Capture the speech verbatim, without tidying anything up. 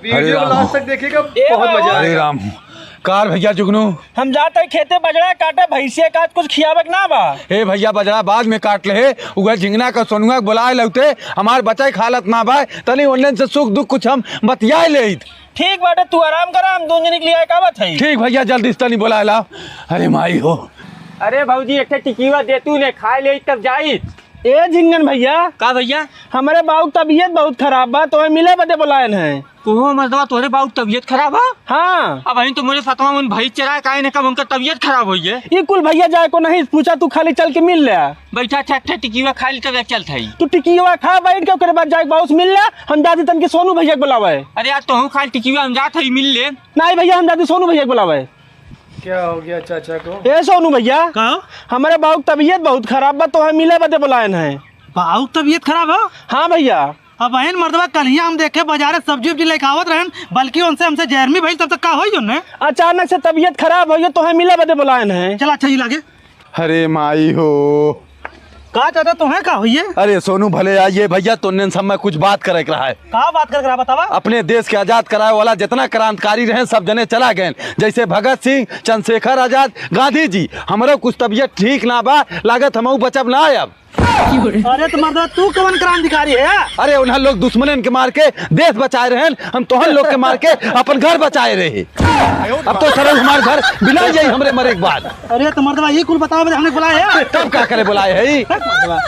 वीडियो को लास्ट तक देखिएगा, बहुत मजा आएगा। हरे राम। कार भइया जुगनू। हम जात हई खेते बजड़ा काटे, भैंसिया काट कुछ खियावे के ना बा। ए भइया, बजड़ा बाद में काट ले, उहे झिंगना का सोनुआ के बोलाए लौते, हमार बचाई खालत ना बा, तनी ओनन से सुख दुख कुछ हम बतियाए लेइत। ठीक बाटे, तू आराम करा, हम दोनों जने के लिए आए का बात है। ठीक भइया, जल्दी से तनी बोलाए ला। अरे माई हो। अरे भौजी, एक ठे टिकिया दे तू ने, खाए लेइत तब जाइत। ए झिंगन भइया। का भइया? हमरे बाऊ के तबियत बहुत खराब बा, तोहे मिले बदे बोलायन है। ओहो मर्दवा, तोहरे बाऊ के तबियत खराब है? हाँ। अबहीं तो मोरे सतवा में भैंस चराए काहे ने कब उनका तबियत खराब होई है। ई कुल भइया जाए को नहीं, पूछा तू खाली चल के मिल ले। बैठा, ठे ठे टिकिया खाए ले तब चलत हई। तू टिकिया खा बैठ के, ओकरे बाद जाए बाऊ से मिल ले। हम जाती तन के सोनू भइया के बुलावे। अरे यार, तोहू खाली टिकिया, हम जात हई मिल ले। नहीं भइया, हम जाती सोनू भइया के बुलावे। क्या हो गया चाचा को? ए सोनू भइया। का? हमरे बाऊ के तबियत बहुत खराब बा, तोहे मिले बदे बुलायन है। बाऊ के तबियत खराब हो? हाँ भइया। अबहिन मर्दवा कल्हिया हम देखे बजारे सब्जी उब्जी लेके आवत रहन, बल्कि उनसे हमसे जहरमी भइल, तब तक का होई उन्हें? अचानक से तबियत खराब होई, तोहे मिले बदे बुलायन है। चला अच्छा ही लागे। अरे माई हो। का चाचा, तोहे का होइए? अरे सोनू भले आइए भइया, तोन्ने सब में कुछ बात करे के रहा है। का बात करे के रहा, बतावा। अपने देश के आजाद करावे वाला जितना क्रांतिकारी रहे, सब जने चला गए, जैसे भगत सिंह, चंद्रशेखर आजाद, गांधी जी। हमरो कुछ तबियत ठीक ना बा, लागत हमहू बचब ना अब। अरे तो मर्दवा, तू कौन क्रांतिकारी है? अरे उन्हें लोग दुश्मनन के मार के देश बचाए रहे, हम तोहन लोग के मार के अपन घर बचाए रहे। अब तो सरल हमार घर बिना जाई हमरे मरे के बाद। अरे तो मर्दवा, ये कुल बताओ, हमने बुलाए है। तब का करे बुलाए है? हट मर्दवा।